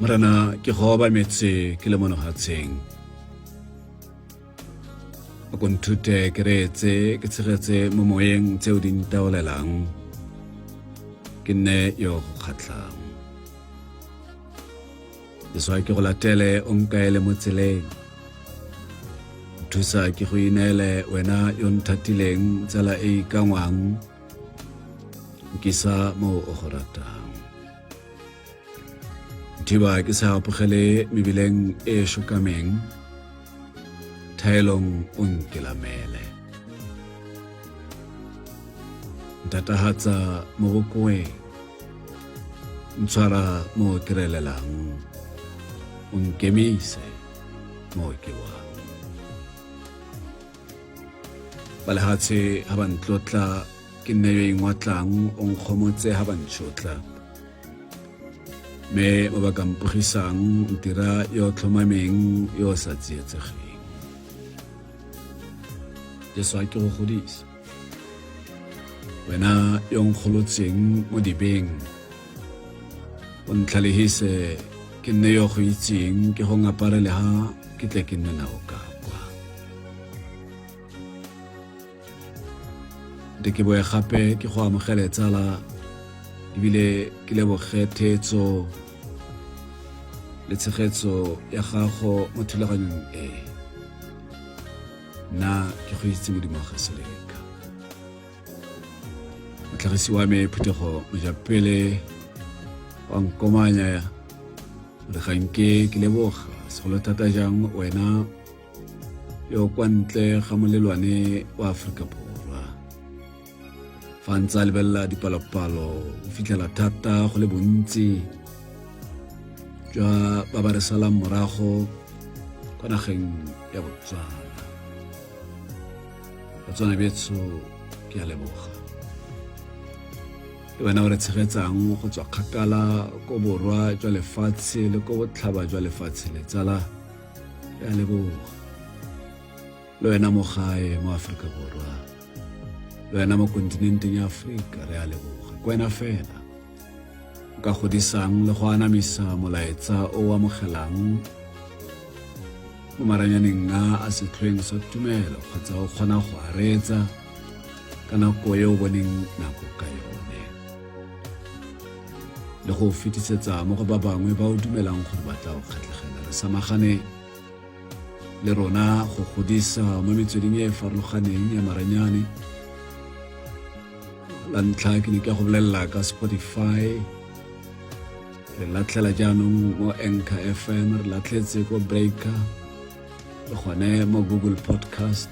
Morena ke go obametse ke le mo lefatsheng. A ko nthute ke reetse ke tshegetse mo moyeng tseo di ntaolelang ke nne yo go kgatlhang. Jesu a ke go latele o nkaele mo tseleng. Nthusa ke go ineele wena yo nthatileng tsela e ikangwang nkisa mo o go ratang. Thiba ke sa apogele mebileng e šokameng, thaelong o nkelamele. Ntatahatsa mo bokoeng, ntshwara mo ke relelang, o nkemise mo ke wang. Ba lehatshe ha ba ntlotla ke nne yo ingwatlang, o nkgomotse ha ba ntšhotla. Mme ba ba ka mpogisang ntira yo tlhomameng yo o sa tsietsegeng. Jesu a ke go godisa, wena yo nkgolotseng mo dibeng, o ntlhalehise ke nne yo go itseng, ke go ngaparele ha ke tle ke nne nao ka kwa. Nte ke boe gape ke go amogele tsala, ebile ke leboge theetso le tshegetso ya gago mo thulaganyong e. Nna ke go itse Modimo wa ga Seleka. Motlhagisi wa me Phuthego Mojapele wa nkomanya re ga nke ke leboga segolo thata jang wena yo kwa ntle ga molelwane wa Aforika Borwa. Fa ntse a lebelela dipalopalo o fitlhela thata go le bontsi jwa ba ba re salang morago kwa nageng ya Botswana. Batswana betsho ke a leboga. Le wena o re tshegetsang go tswa kgakala ko borwa jwa lefatshe le ko botlhaba jwa lefatshe letsala re a leboga. Le wena mo gae mo Aforika Borwa, le wena mo kontinenteng ya Aforika, re a leboga. Ke wena fela o ka godisang le go anamisa molaetsa o o amogelang mo maranyaneng a a setlhoeng sa tumelo, kgotsa o kgona go a reetsa ka nako e o boneng nako ka yone, le go fetisetsa mo go ba bangwe ba o dumelang gore ba tla o kgatlhegela. Re samagane le rona go godisa mo metsweding e e farologaneng ya maranyane. La ntlha ke ne ke go bolelela ka Spotify, re latlhela jaanong mo Anchor FM, re latlhetse ko Breaker, le gone mo Google Podcast,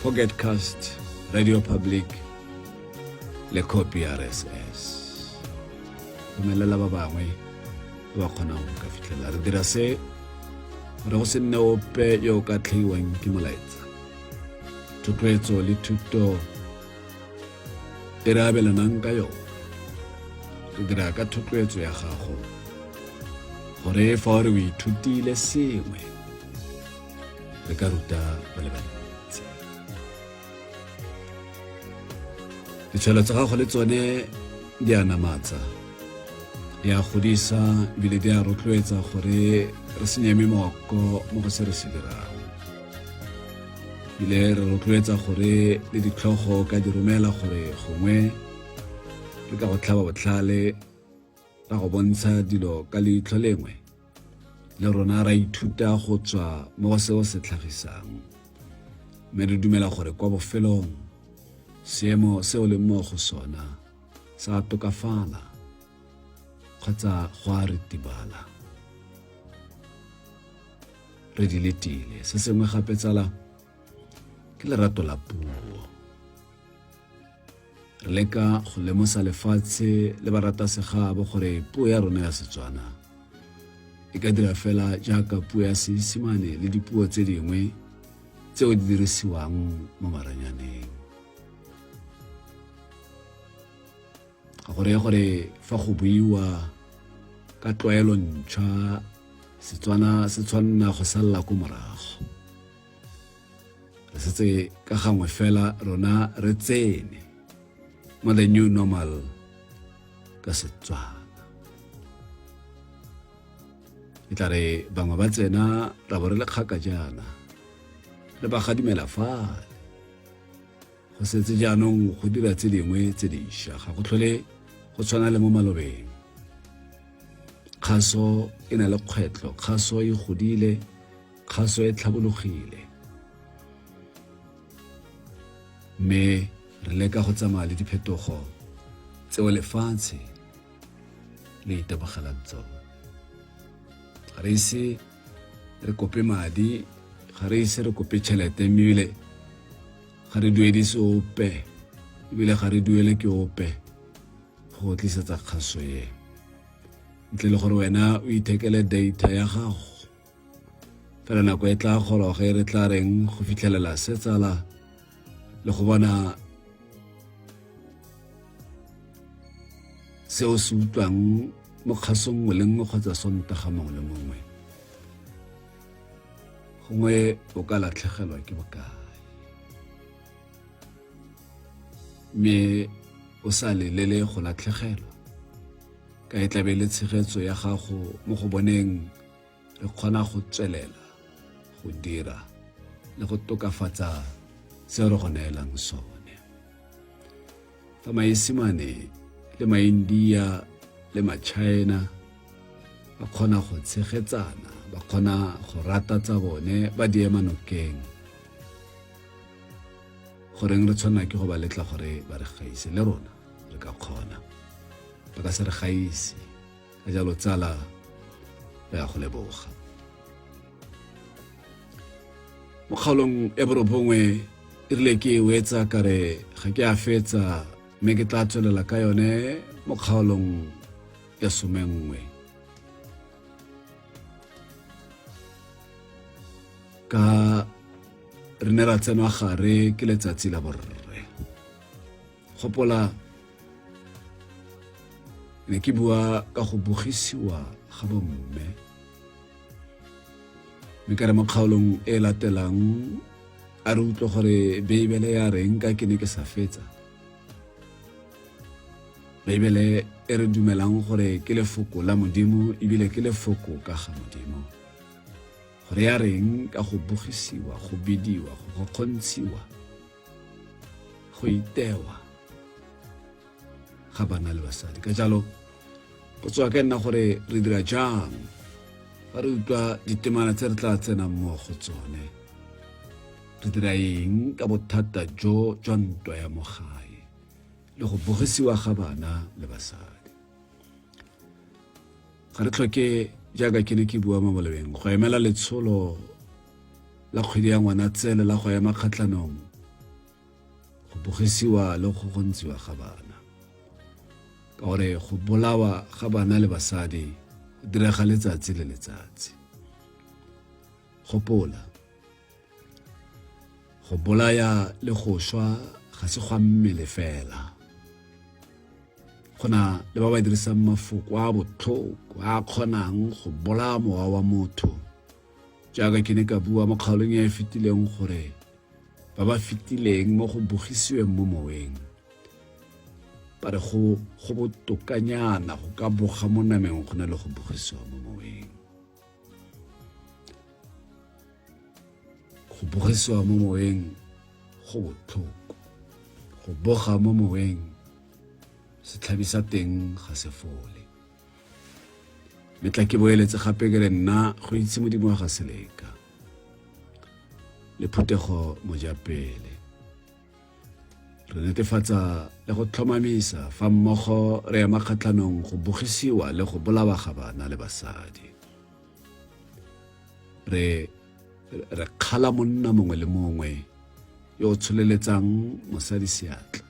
Pocket Cast, Radio Public le Copy RSS. Romelela ba bangwe ba ba kgonang go ka fitlhela. Re dira se gore go se nne ope yo o ka tlhaiwang ke molaetsa. Thotloetso le thuto e re abelanang ka yone, re dira ka thotloetso ya gago gore fa o re o ithutile sengwe re ka ruta ba le bantsi. Ditshwelo tsa gago le tsone di a namatsa, di a godisa ebile di a rotloetsa gore re se nyeme mooko mo go se re se dirang. Ebile re rotloetsa gore le ditlhogo ka di romela gore gongwe re ka go tlhaba botlhale, ra go bontsha dilo ka leitlho lengwe, le rona ra ithuta go tswa mo go seo se tlhagisang. Mme re dumela gore kwa bofelong seemo se o leng mo go sona sa tokafala kgotsa go a ritibala. Re di letile. Se sengwe gape tsala ke lerato la puo. Re leka go lemosa lefatshe le ba rata segabo gore puo ya rona ya Setswana e ka dira fela jaaka puo ya Seesimane le dipuo tse dingwe tseo di dirisiwang mo maranyaneng. Ga go reye gore fa go buiwa ka tlwaelo ntšhwa Setswana se tshwanna go salela ko morago. Re setse ka gangwe fela rona re tsene mo the new normal ka Setswana. E tla re bangwe ba tsena ra bo re le kgaka jaana re ba gadimela fale. Go setse jaanong go dira tse dingwe tse dišwa, ga go tlhole go tshwana le mo malobeng. Kgaso e na le kgwetlho, kgaso e godile, kgaso e tlhabologile. Mme re leka go tsamaya le diphetogo tseo lefatshe le itemogelang tsone. Ga re ise re kope madi, ga re ise re kope tšhelete, mme ebile ga re duedise ope, ebile ga re duele ke ope go tlisetsa kgaso e. Ntle le gore wena o ithekele data ya gago, fela nako e tla goroga e re tla reng go fitlhelela se tsala le go bona se o se utlwang mo kgasong nngwe le nngwe kgotsa sontaga mongwe le mongwe, gongwe o ka latlhegelwa ke bokae, mme o sa lelele go latlhegelwa ka e tlabe le tshegetso ya gago mo go boneng re kgona go tswelela go dira le go tokafatsa se re go neelang sone. Fa Maesimane le Maindia le Machina ba kgona go tshegetsana, ba kgona go rata tsa bone, ba di ema nokeng, goreng re tshwanela ke go ba letla gore ba re gaise? Le rona re ka kgona, ba ka se re gaise. Ka jalo tsala, re ya go leboga. Mo kgaolong ya borobongwe e rile ke e wetsa ka re ga ke a fetsa, mme ke tla tswelela ka yone mo kgaolong ya somenngwe. Ka re ne ra tsenwa gare ke letsatsi la borre. Gopola ne ke bua ka go bogisiwa ga bomme, mme ka re mo kgaolong e latelang a re utlwe gore Beibele ya reng, ka ke ne ke sa fetsa. Beibele e re dumelang gore ke lefoko la Modimo ebile ke lefoko ka ga Modimo, gore ya reng ka go bogisiwa, go bidiwa, go kgokgontshiwa, go itewa ga bana le basadi. Ka jalo potso ya ka nna gore re dira jang fa re utlwa ditemana tse re tla tsenang mo go tsone? Re dira eng ka bothata jo jwa ntwa ya mo gae le go bogisiwa ga bana le basadi? Ga re tlhoke, jaaka ke ne ke bua mo malobeng, go emela letsholo la kgwedi ya ngwana tsele la go ema kgatlhanong go bogisiwa le go gontshiwa ga bana, ka gore go bolawa ga bana le basadi go direga letsatsi le letsatsi. Gopola, go bolaya le go swa ga se gwa mmele fela. Go na le ba ba dirisang mafoko a botlhoko a kgonang go bolaya mowa wa motho, jaaka ke ne ka bua mo kgaolong e e fetileng gore ba ba fetileng mo go bogisiweng mo moweng ba re go botokanyana go ka boga mo nameng go na le go bogisiwa mo moweng. Go bogisiwa mo moweng go botlhoko, go boga mo moweng setlhabi sa teng ga se fole. Mme tla ke boeletse gape ke re nna go itse Modimo wa ga Seleka le phuthego mojapele, re netefatsa le go tlhomamisa fa mmogo re ema kgatlhanong go bogisiwa le go bolawa ga bana le basadi. Re kgala monna mongwe le mongwe yo o tsholeletsang mosadi seatla.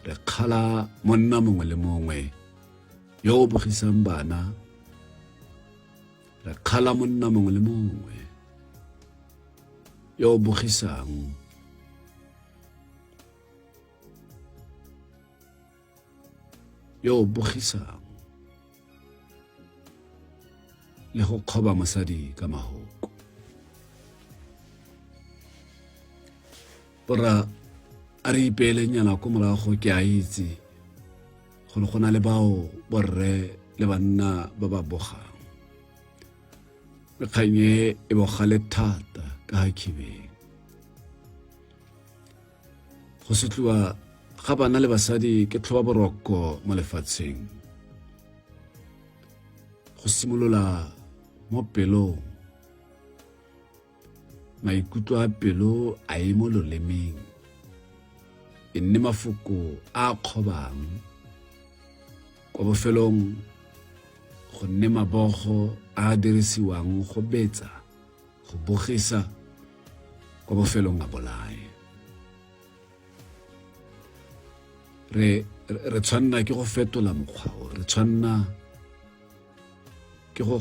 Re kgala monna mongwe le mongwe yo o bogisang bana. Re kgala monna mongwe le mongwe yo o bogisang le go kgoba mosadi ka mahoko. Borra, a re ipeelenyana ko morago. Ke a itse gore go na le bao borre le banna ba ba bogang. Mme kgang e e bogale thata ka ga khibeng. Go sotliwa ga bana le basadi ke tlhoba boroko mo lefatsheng. Go simolola mo pelong. Maikutlo a pelo a e mo lolemeng. E nne mafoko a a kgobang. Kwa bofelong go nne mabogo a a dirisiwang go betsa, go bogisa, kwa bofelong a bolaye. Re re tshwanna ke go fetola mokgwa o, re tshwanna ke go.